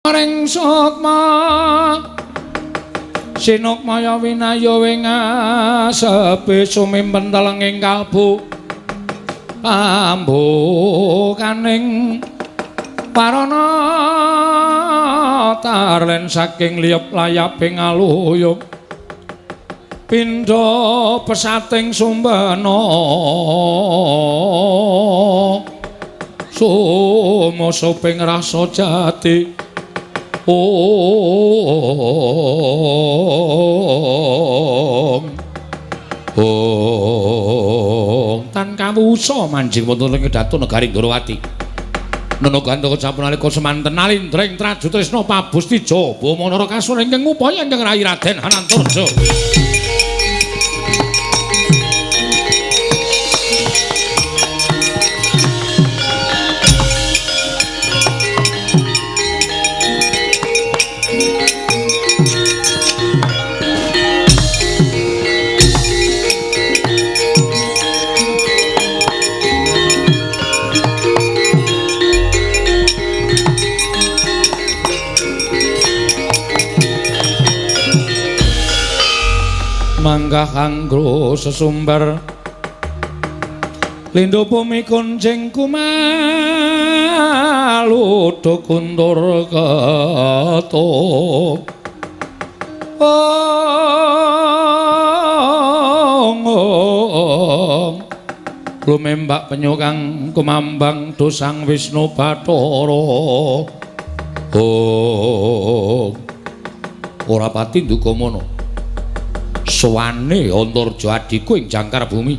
Ring sukma sinukmaya winaya wingasepe sumimpen telenging kalbu pambukaning parana tarlen saking liyep layaping aluyup pindha pesating sumbena sumusuping rasa jati. Ong Ong tan kawusa manjing wonten ing kedaton negari Ndorowati. Nono gantaka sampun nalika semanten alindring Trajutrisna Pabustija Bama Narakasura ingkang ngupaya ingkang rayi Raden Hanantarja. Manggah anggro sesumbar lindhu bumi kuncing kumaluduk kuntur ketuk. Ong ong lumembak penyu kang kumambang dosang Wisnu Bathara. Ong ora pati nduga sowane Antarja adhiku ing jangkar bumi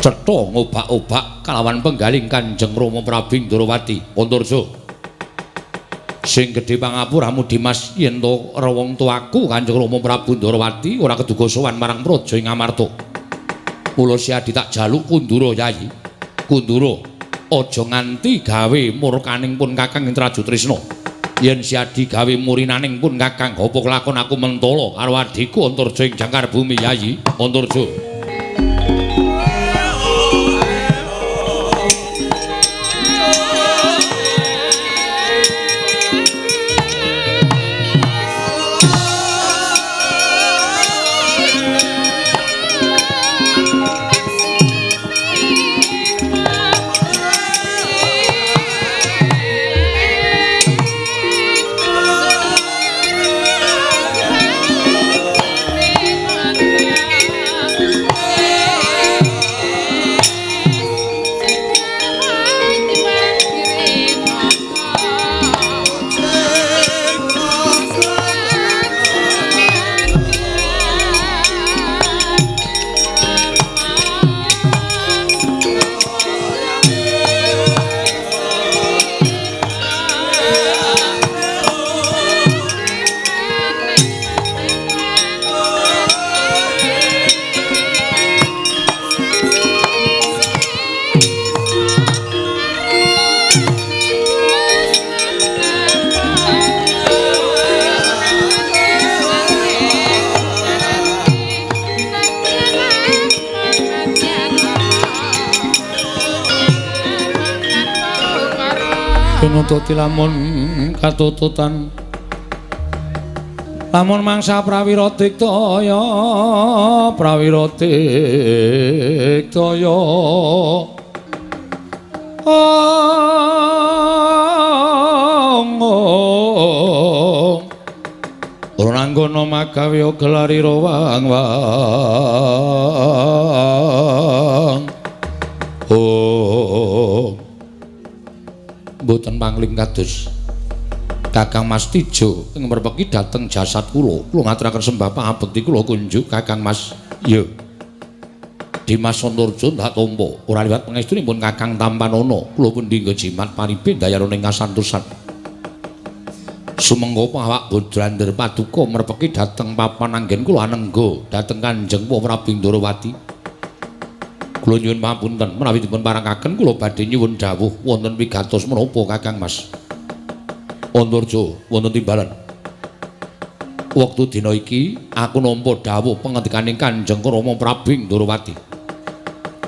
cetha ngobak-obak kalawan penggaling Kanjeng Rama Prabu Ndorowati. Antarja sing gedhe pangapuramu Dimas yen to wong tuaku Kanjeng Rama Prabu Ndorowati ora keduga sowan marang praja ing Amarta. Mula si adi tak jaluk kundura Yayi, kundura aja nganti gawe murkaning pun Kakang ing Trajutrisna. Yen si adi gawe murinaning pun Kakang apa kelakon aku mentala karo adhiku Antarja ing jangkar bumi Yayi Antarja. Pinututi lamun katututan lamun mangsa prawira diktaya prawira diktaya ong ora anggono magawe gelari rawang wang oh mboten pangling kados Kakang Mas Tijo ing mrepeki dhateng jasad kula. Kula ngaturaken sembah pangabekti kula kunjuk Kakang Mas. Ya. Dimas Antarja ndak tampa ora liwat pangestunipun Kakang Tampanana. Kula pundi nggo jimat paripe dayarane kasantosan. Sumengga pawak Bodrander paduka mrepeki dhateng papan anggen kula anengga dhateng Kanjeng Prabu Ndorowati. Kula nyuwun pamunten menawi dipun parengaken kula badhe nyuwun dawuh wonten wigatos menapa Kakang Mas. Antarja wonten timbalan. Wektu dina iki aku nampa dawuh pangandikaning Kanjeng Rama Prabu Ndorowati.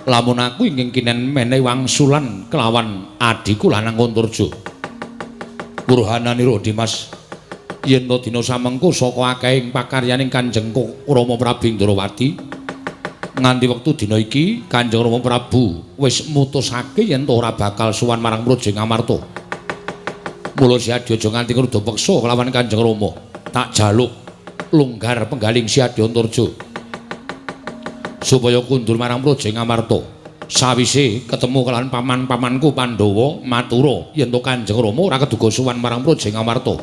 Lamun aku ingkang kinen menehi wangsulan kelawan adhiku lanang Antarja. Burhananira Dimas, yen to dina samengko saka akehing pakaryaning Kanjeng Rama Prabu Ndrawati nganti wektu dina iki Kanjeng Rama Prabu wis mutusake yen to ora bakal sowan marang Praja Ngamarta. Mula Siadi aja nganti ngruda peksa kelawan Kanjeng Rama. Tak jaluk longgar penggaling Siadi Antarja supaya kundur marang Praja Ngamarta. Sawise ketemu kelawan paman-pamanku Pandhawa matura yen to Kanjeng Rama ora keduga sowan marang Praja Ngamarta.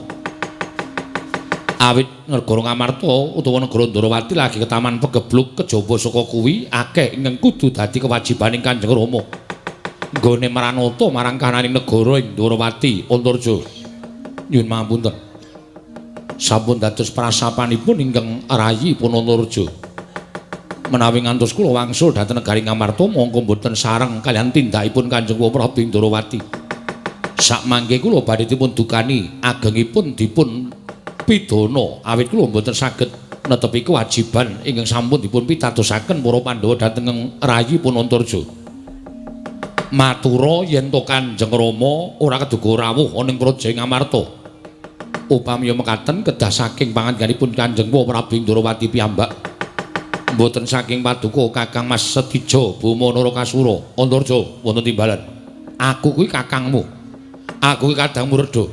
Awit negara Ngamarta utawa negara Ndrawati lagi ketaman pegebluk kejaba saka kuwi akeh ingkang kudu dadi kewajibaning Kanjeng Rama. Nggone mranata marang kananing negara ing Ndrawati Antarja. Nyuwun pangapunten. Sampun dados prasapanipun ingkang rayi pun Antarja. Menawi ngantos kula wangsul dhateng negari Ngamarta mongko mboten sareng kaliyan tindakipun Kanjeng Prabu Ndrawati. Sakmangke kula badhe dipun dukani agengipun dipun pidana awit kula mboten saged netepi kewajiban ingkang sampun dipun pitadosaken para Pandhawa dhateng rayi pun Antarja. Matura yen to Kanjeng Rama ora keduga rawuh ana ing Praja Ngamarta. Upami mekaten kedah saking pangandikanipun Kanjeng Prabu Ndrawati piyambak. Mboten saking paduka Kakang Mas Setija Boma Narakasura Antarja wonten timbalan. Aku kuwi kakangmu. Aku kuwi kadangmu Redha.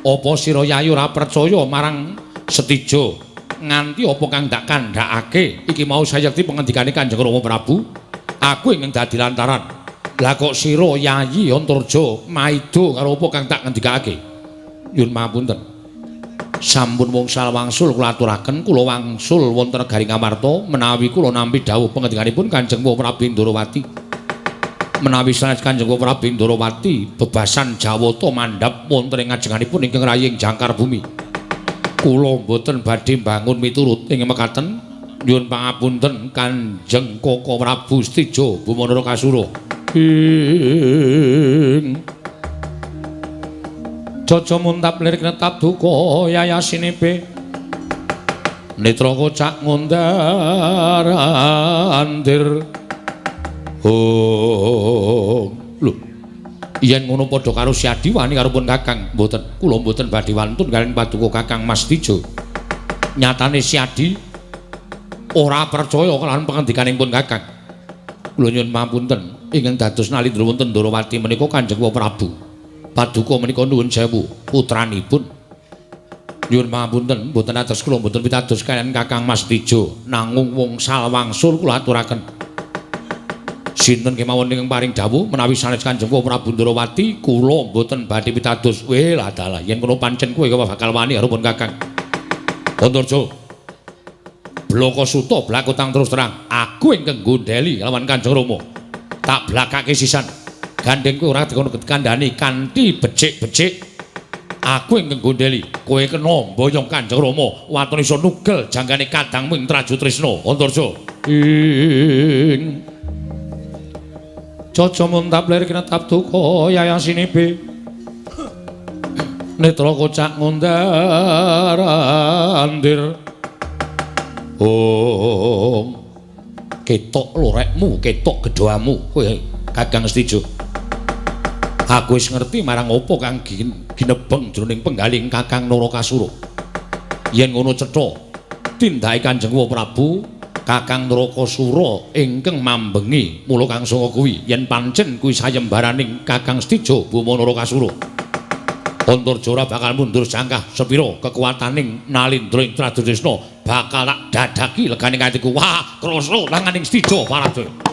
Apa sira Yayi ora percaya marang Setija nganti apa kang dak kandhakake iki mau sayekti pengendikane Kanjeng Rama Prabu? Aku ingkang dadi lantaran. Lah kok sira Yayi Antarja maido karo apa kang tak ngendikake? Nyuwun pangapunten. Sampun wngsal wangsul kula aturaken, kula wangsul wonten negari Ngamarta menawi kula nampi dawuh pengendikanipun Kanjeng Prabu Ndrawati. Menawi sanes Kanjeng Prabu Ndrawati bebasan Jawata mandhap wonten ing ngajenganipun ingkang rayi ing jangkar bumi. Kula mboten badhe mbangun miturut ing mekaten. Nyuwun pangapunten Kanjeng Koko Prabu Setija Boma Narakasura. Ing Jaja muntap lirik netap duka yayasinipe netra kocak ngundar andir. Oh lho, yen ngono padha karo Siadi wani karo pun Kakang. Mboten, kula mboten badhe wantun kaliyan paduka Kakang Mas Setija. Nyatane Siadi ora percaya kelawan pangandikaning pun Kakang. Kula nyuwun pangapunten ingkang dados nalindra wonten Ndrawati menika Kanjeng Prabu. Paduka menika nuwun sewu putranipun. Nyuwun pangapunten mboten atos kula mboten pitados kaliyan Kakang Mas Setija nanggung wngsal wangsul kula aturaken. Sinten kemawon ingkang paring dawuh menawi sanes Kanjeng Prabu Ndrawati kula mboten badhe pitados. Weh lah dalah yen kono pancen kowe bakal wani karo pun Kakang. Antarja blaka suta blakutang terus terang aku ingkang gondheli lawan Kanjeng Rama. Tak blakake sisan. Gandeng kowe ora dikono kandhani kanthi becik-becik. Aku ingkang gondheli, kowe kena mboyong Kanjeng Rama waton iso nugel janggane kadangmu ing Trajutrisna. Antarja. Ing Jaja muntap lir kinetap duka yayasinibe netra kocak ngundar andir. Om ketok lorekmu, ketok gedhamu kowe Kakang Setija. Aku wis ngerti marang apa kang ginebeng jroning penggaling Kakang Narakasura. Yen ngono cetha tindake Kanjeng Prabu Kakang Narakasura ingkang mambengi mula kang sanga kuwi yen pancen kuwi sayembaraning Kakang Setija Boma Narakasura. Antarja ora bakal mundur jangkah sepira kekuataning Nalindra ing Trajutrisna bakal tak dadaki legane atiku. Wah, krasa tanganing Setija Parajaya.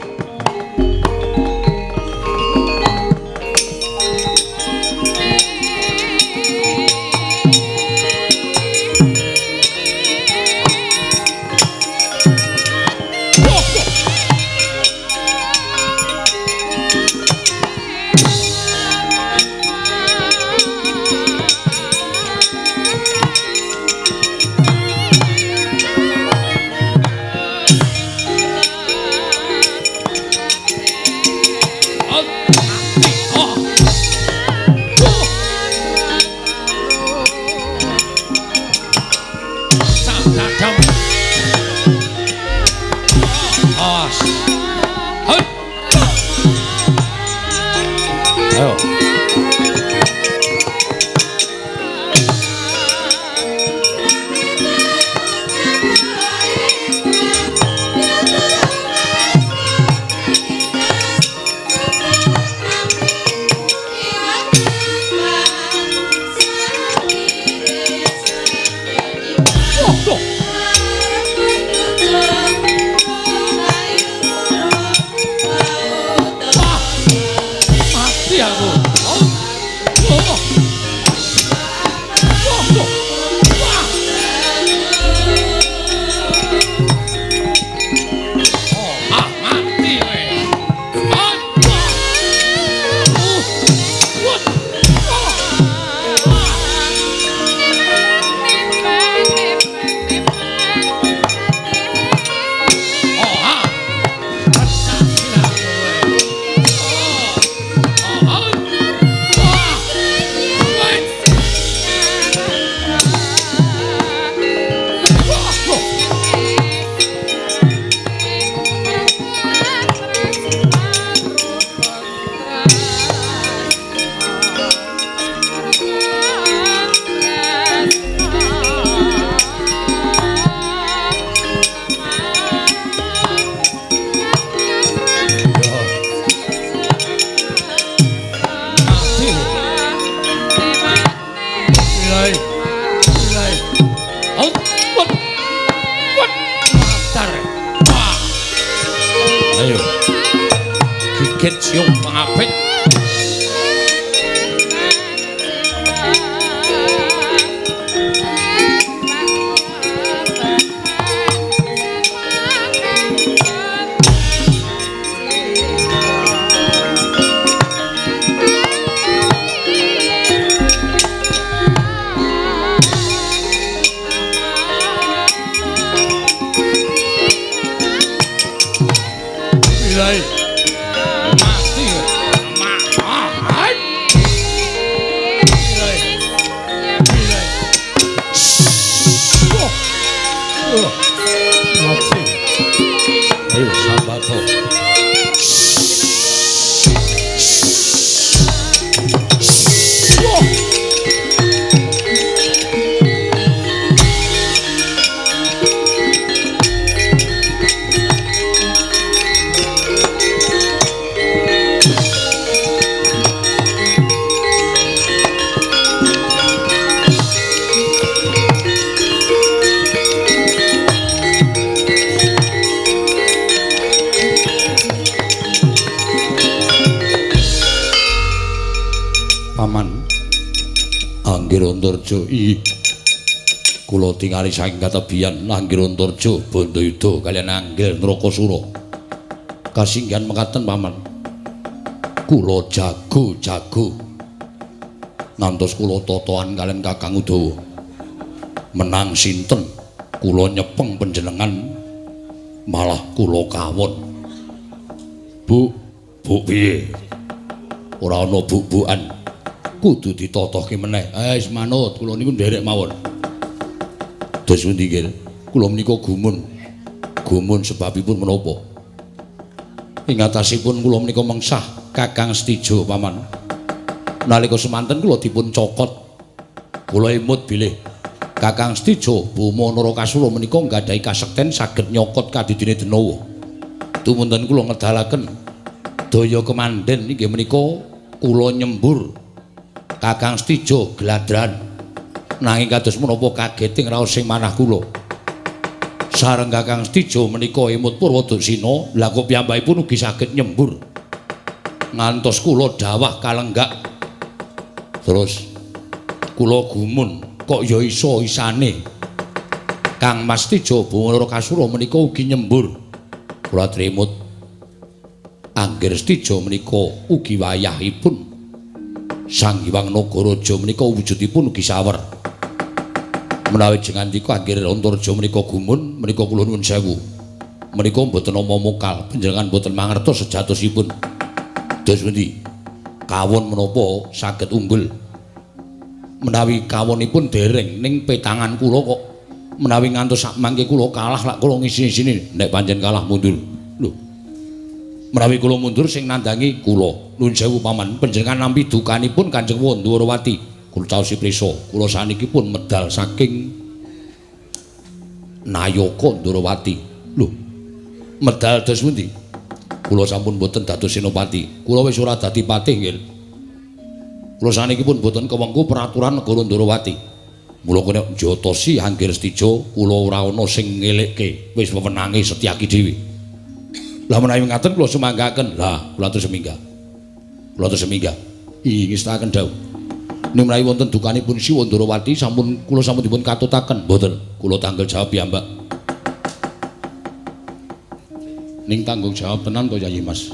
menang. Anggir Antarja ih kula tingali saking katebian Anggir Antarja Bandayuda kaliyan Anggir Narakasura. Kasinggihan mekaten paman. Kula jago-jago ngantos kula totohan kaliyan Kakang Udawa. Menang sinten kula nyepeng panjenengan malah kula kawon. Bu, bu piye? Ora ana buk-bukan. Kudu ditotohke meneh. Wis manut, kula niku nderek mawon. Dos pundi nggih? Kula menika gumun. Gumun sebabipun menapa? Ing atasipun kula menika mengsah Kakang Setijo paman. Nalika semanten kula dipun cokot. Kula emut bilih Kakang Setijo Boma Narakasura menika nggadahi kasekten saged nyokot kadidine Denawa. Tumunten kula ngedalaken daya kemandhen inggih menika kula nyembur Kakang Setijo gladran. Nanging kados menapa kagete ngraos sing manah kula. Sareng Kakang Setijo menika emut Purwadasina, lha kok piyambakipun ugi saged nyembur. Ngantos kula dawah kalenggak. Terus kula gumun kok ya iso isane Kang Mas Setijo Boma Narakasura menika ugi nyembur. Kula trimut Anggir Setijo menika ugi wayahipun Sang Hyang Nagaraja menika wujudipun ugi sawer. Menawi jengandika Anggir Antarja menika gumun menika kula nuwun sewu. Menika mboten nama mokal, panjenengan mboten mangertos sejatosipun. Dos pundi? Kawon menapa saged unggul? Menawi kawonipun dereng ning petangan kula kok menawi ngantos sak mangke kula kalah lak kula ngisi-isini nek pancen kalah mundur. Lho. Menawi kula mundur sing nandangi kula. Nuwun sewu paman, panjenengan nampi dukanipun Kanjeng Ndwarawati. Kula caosi prisa, kula saniki pun medal saking Nayaka Ndwarawati. Lho. Medal dos pundi? Kula sampun boten dados senopati. Kula wis ora dadi patih nggih. Kula saniki pun boten kewengku peraturan negara Ndwarawati. Mula kena njotosi Anggir Setijo, kula ora ana sing ngelekke, wis wewenange Setyaki dhewe. Lah menawi ngaten kula sumanggaken. Lah, kula terus minggah. Kula terus minggah. Ih, ngestaken dawuh. Ning menawi wonten dukanipun Siwa Ndwarawati sampun kula sampun dipun katutaken. Mboten, kula tanggung jawab piyambak. Ning tanggung jawab tenan to Yayi Mas.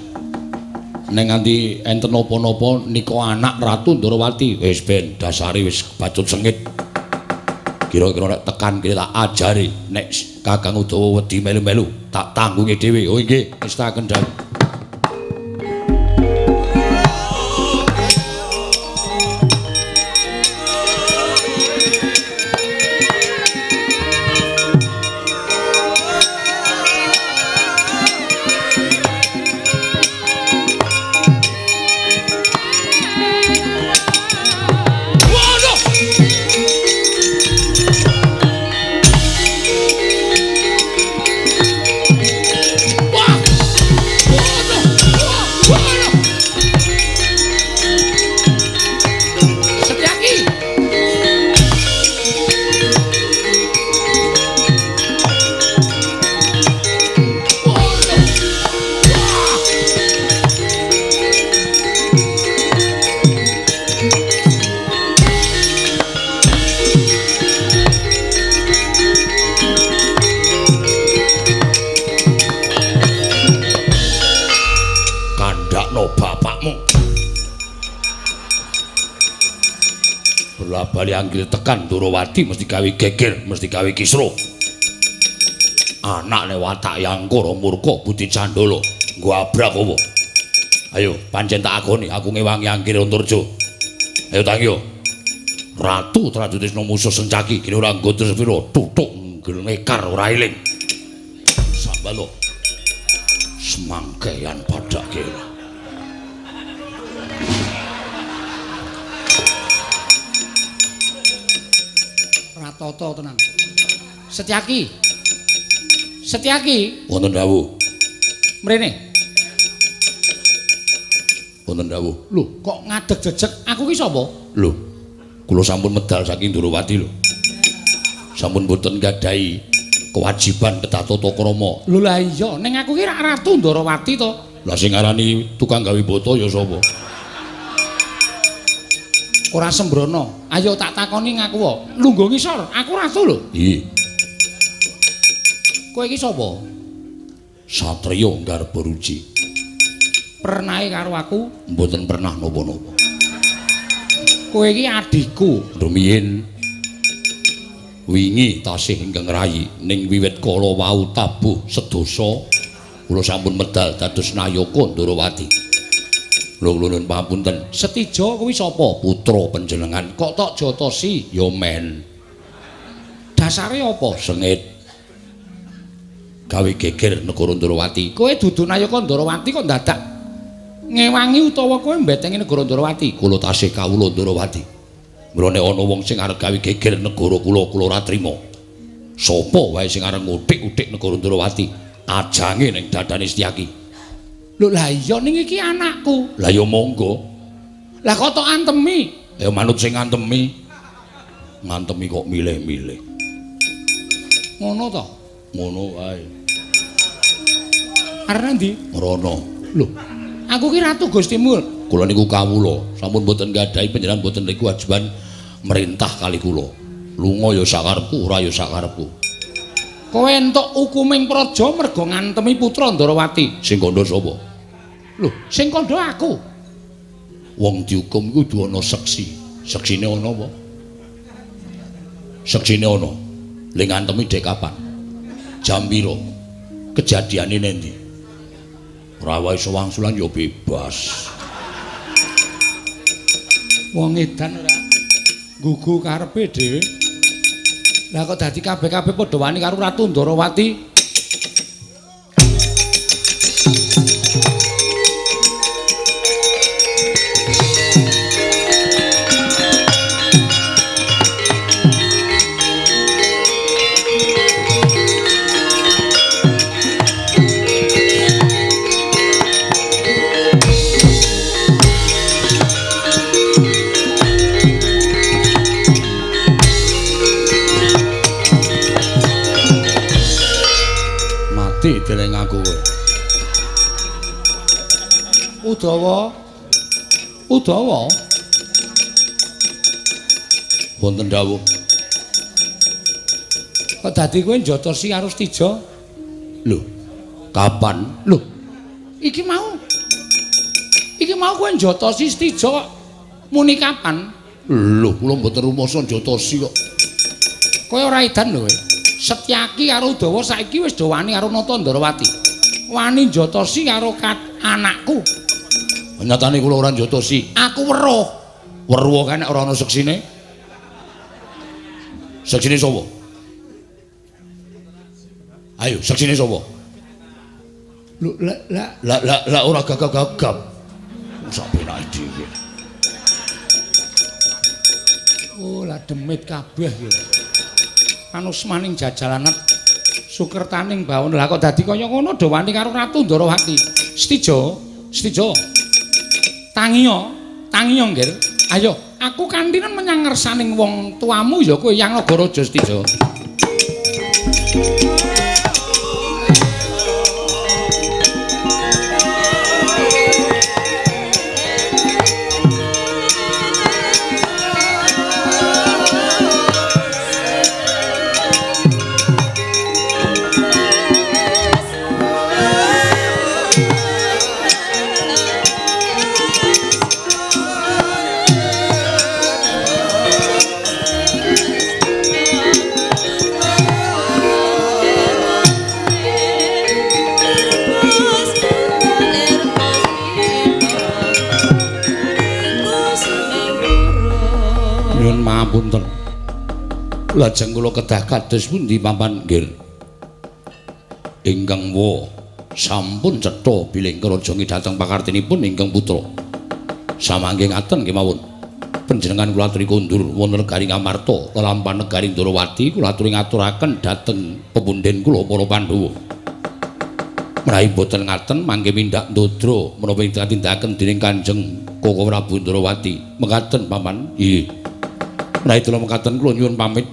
Ning nganti enten napa-napa nika anak Ratu Ndwarawati wis ben dasare wis bacut sengit. Kira-kira nek tekan kene tak ajari nek Kakang Udawa wedi melu-melu tak tanggunge dhewe. Oh nggih, ngestaken dawuh. Bali anggir tekan Ndwarawati mesti gawe geger, mesti gawe kisruh. Anak nek watak Yangkara murka budi candala, nggo abrak apa? Ayo pancen tak akoni aku ngewangi Anggir Antarja. Ayo tangi yo. Ratu Trajutrisna musuh Sencaki kene ora nggo sepira tutuk nglekar ora eling. Sambalo. Semangkean padake. Toto tenang. Setyaki. Setyaki. Wonten dawuh. Mrene. Wonten dawuh. Lho, kok ngadeg jejeg? Aku ki sapa? Lho, kula sampun medal saking Ndwarawati lho. Sampun boten nggadahi kewajiban kedah tata krama. Lho lah iya, ning aku ki rak Ratu Ndwarawati to. Lah sing ngarani tukang gawe bata ya sapa? Ora sembrono. Ayo tak takoni ngaku wae. Lungguh ngisor, aku ratu lho. Iya. Kowe iki sapa? Satriya Garba Ruci. Pernahe karo aku? Mboten pernah napa-napa. Kowe iki adhiku. Rumiyin wingi tasih ingkang rayi ning wiwit kala wau tabuh sedasa kula sampun medal dados nayaka Ndarawati. Lho nuwun pamunten. Setija kuwi sapa? Putra panjenengan. Kok tok jotosi? Ya men. Dasare apa? Sengit. Gawe geger negara Ndarawati. Kowe dudu nayaka Ndarawati kok dadak ngewangi utawa kowe mbetengi negara Ndarawati? Kula tasih kawula Ndarawati. Mula nek ana wong sing arep gawe geger negara kula, kula ora trima. Sapa wae sing arep nguthik-uthik negara Ndarawati, ajange ning dadane Setyaki. Lho lah iya ning iki anakku. Lah ya monggo. Lah kok tok antemi? Ya manut sing ngantemi. Ngantemi kok milih-milih. Ngono to? Ngono wae. Arep ndi? Rono. Lho, aku ki ratu Gustimu. Kula niku kawula, sampun mboten gadhahi panjenengan mboten niku wajiban merintah kali kula. Lunga ya sakarepku, ora ya sakarepku. Kowe entuk hukuming praja mergo ngantemi putra Ndarawati. Sing kandha sapa? Lho, sing kandha aku. Wong dihukum iku kudu ana seksi. Seksine ana apa? Seksine ana. Le ngantemi dek kapan? Jam pira? Kejadiane nendi? Ora wae iso wangsulan ya bebas. Wong edan ora gugu karepe dhewe. Lah kok dadi kabeh-kabeh padha wani karo Ratu Ndarawati? Deleng aku kowe. Udawa. Udawa. Wonten dawuh. Kok dadi kowe njotosi karo Setija? Lho, kapan? Lho, iki mau. Iki mau kowe njotosi Setija kok muni kapan? Lho, kula mboten rumasa njotosi kok. Kowe ora edan lho kowe. Setyaki karo Udawa saiki wis do wani karo Nata Ndarawati. Wani njotosi karo anakku. Nyatane kula ora njotosi. Aku weruh. Weruh kan nek ora ana seksine. Seksine sapa? Ayo, seksine sapa? Lho, lah lah lah lah ora gagap-gagap. Sak penake dhewe. Oh, lah demit kabeh iki. Anusmaning jajalanet sukertaning bawana. Lah kok dadi kaya ngono do wani karo Ratu Ndarawati. Setija, Setija. Tangiya, tangiya nggir. Ayo, aku kanthinen menyang ngersaning wong tuamu ya kowe Yang Nagaraja Setija. Punten. Lajeng kula kedah kados pundi papan nggih. Ingkang wa sampun cetha bilih kraja dhateng pakartinipun ingkang putra. Samangke ngaten kemawon. Panjenengan kula aturi kondur wonten negari Ngamarta, lelampahan negari Ndarawati kula aturi ngaturaken dhateng pepunden kula para Pandhawa. Menawi boten ngaten mangke mindak ndodra menapa ingkang tindakaken dening Kanjeng Koko Prabu Ndarawati. Mekaten paman. Nggih. Menawi kula mekaten kula nyuwun pamit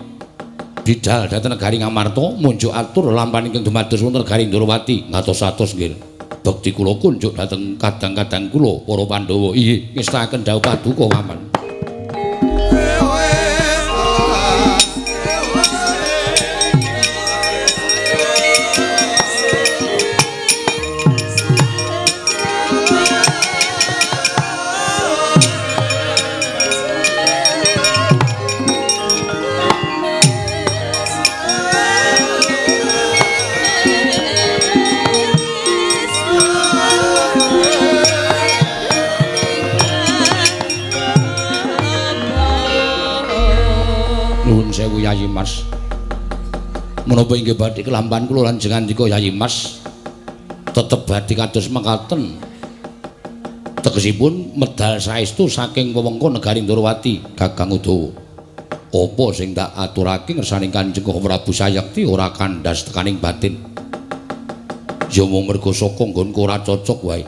bidal dhateng negari Ngamarta munjuk atur lelampahan ingkang dumados wonten negari Ndarawati ngatos-atos nggih. Bekti kula kunjuk dhateng kadang-kadang kula para Pandhawa. Inggih, ngestakaken dawuh paduka paman. sewu Yayi Mas. Menapa inggih badhe kelampan kula lan jengandika Yayi Mas tetep badhe kados mekaten. Tegesipun medal saestu saking wewengkon negari Ndorowati Kakang Udawa. Apa sing tak aturake ngersaning Kanjeng Prabu Sayekti ora kandhas tekaning batin. Ya mung merga saka nggonku ora cocok wae.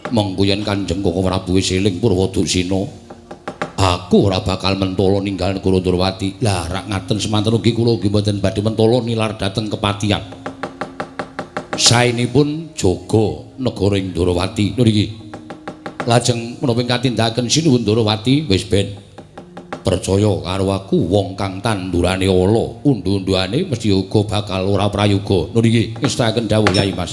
Mengko yen Kanjeng Prabu wis eling Purwa Duksina, aku ora bakal mentolo ninggal negara Ndorowati. Lah rak ngaten semanten ugi kula ugi mboten badhe mentolo nilar dhateng kepatihan. Saenipun jaga negara ing Ndorowati niki. Lajeng menapa ing katindakaken Sinuwun Ndorowati wis ben percaya karo aku wong kang tandurane ala, undu-unduane mesti uga bakal ora prayoga. Niki ngestakaken dawuh Yai Mas.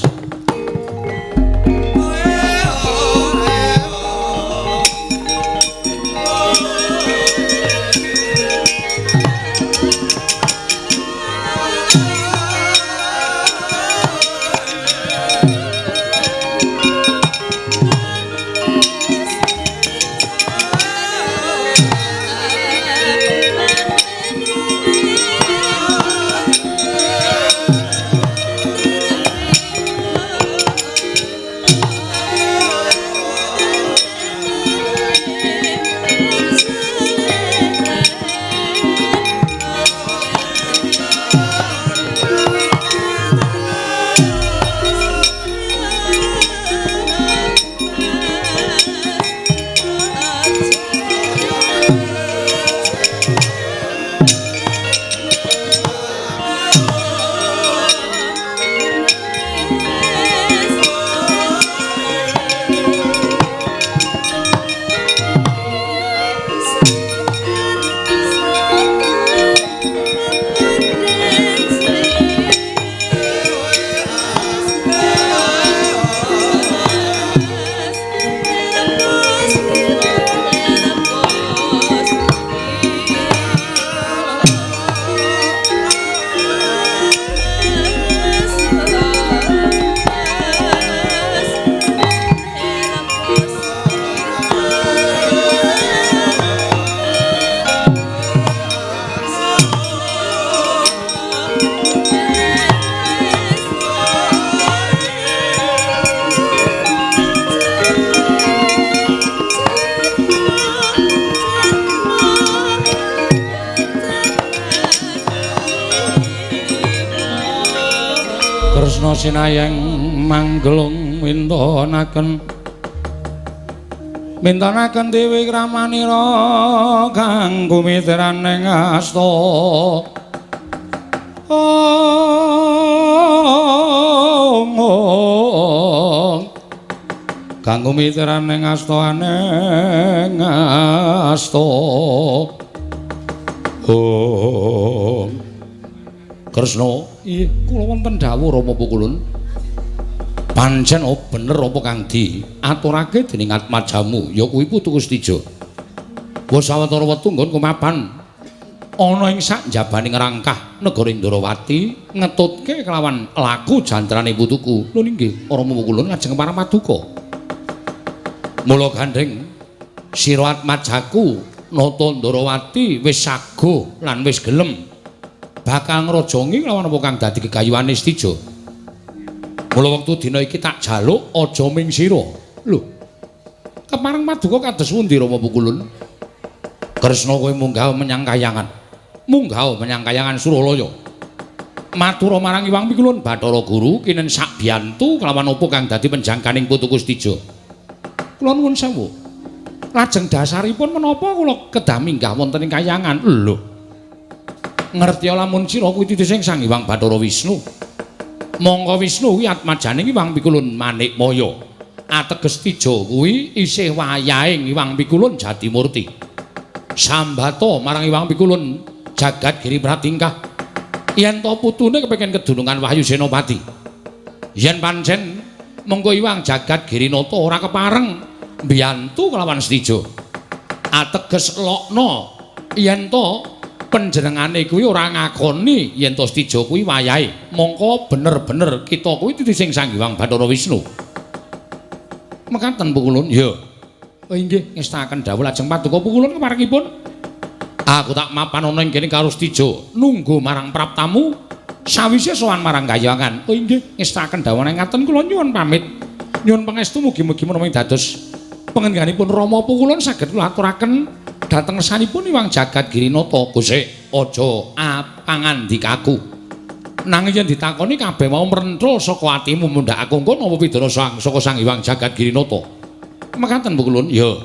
Kresna sinayeng manggelung mintonaken mintonaken dewi kramanira kang kumitran ing asta. Kang kumitran ing asta aneng asta. Kresna, iya kula wonten dawuh Rama Pukulun. Pancen bener apa kang diaturake dening atmajamu ya kuwi putu Kustija. Wis sawetara wektu nggon kumapan ana ing sak njabaning rangkah negara Ndorowati ngetutke kelawan laku jantrane putuku. Lho inggih Rama Pukulun lajeng para paduka. Mula gandheng sira atmajaku nata Ndorowati wis sago lan wis gelem bakal ngrajongi lawan apa kang dadi gegayuhane Stija. Mula wektu dina iki tak jaluk aja ming sira. Lho. Kepareng paduka kados pundi Rama Pukulun? Kresna kowe munggah menyang kayangan. Munggah menyang kayangan Suralaya. Matura marang Iwang Pikulun Bathara Guru kinen sak biyantu kelawan apa kang dadi penjangkaning putu Kustija. Kula nuwun sewu. Lajeng dasaripun menapa kula kedah minggah wonten ing kayangan? Lho. Ngerti lamun sira kuwi titising Sang Hyang Bathara Wisnu. Mongko Wisnu kuwi atmajane Hyang Pikulun Manikmaya. Ateges Tija kuwi isih wayahing Hyang Pikulun Jatimurti. Sambata marang Hyang Pikulun jagat giri pratingkah. Yen to putune kepengin kedunungan Wahyu Senopati. Yen pancen mengko Hyang Jagat Girinata ora kepareng mbiyantu kelawan Stija. Ateges lokna yen to panjenengane kuwi ora ngakoni yen to Stija kuwi wayahe. Mongko bener-bener kita kuwi titising Sang Hyang Bathara Wisnu. Mekaten Pukulun? Ya. Oh inggih ngestakaken dawuh lajeng paduka Pukulun keparengipun. Aku tak mapan ana ing kene karo Stija, nunggu marang praptamu sawise sowan marang kayangan. Oh inggih, ngestaken dawane ngaten kula nyuwun pamit. Nyuwun pangestu mugi-mugi menawi dados pangengganipun Rama Pukulun saged kula aturaken dhateng ngersanipun Hyang Jagat Girinata. Gusik, aja apangandikaku. Nanging yen ditakoni kabeh mau mrenthul saka atimu mundhak aku engko napa pidana saka Sang Hyang Jagat Girinata. Mekaten Pukulun? Ya.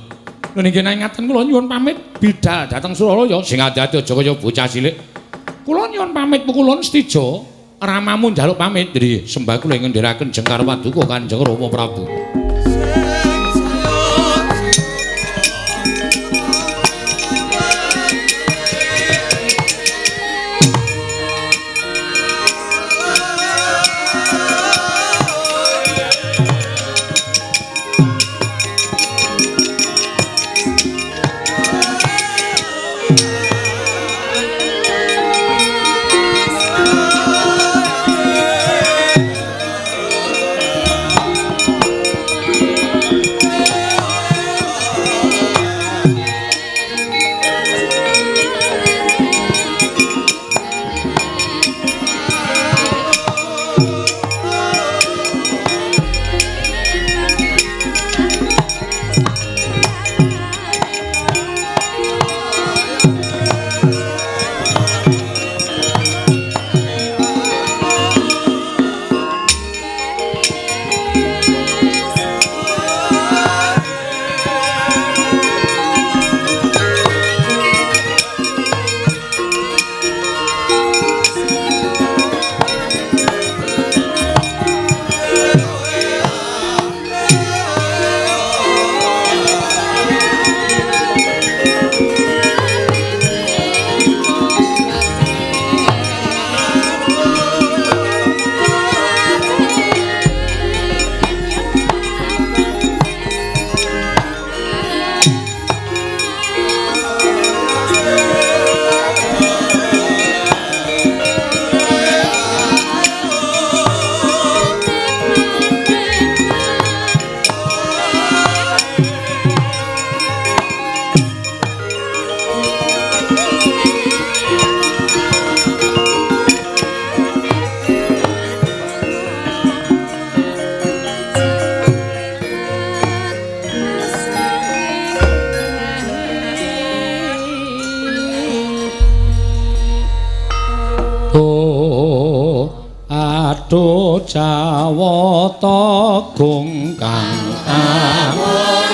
Lha nggih ngaten kula nyuwun pamit bidal dhateng Suralaya. Sing ati-ati aja kaya bocah cilik. Kula nyuwun pamit Pukulun Stija, ramamu njaluk pamit. Nggih, sembah kula ing ngendheraken jengkar paduka Kanjeng Rama Prabu. Jawata gong kang awor.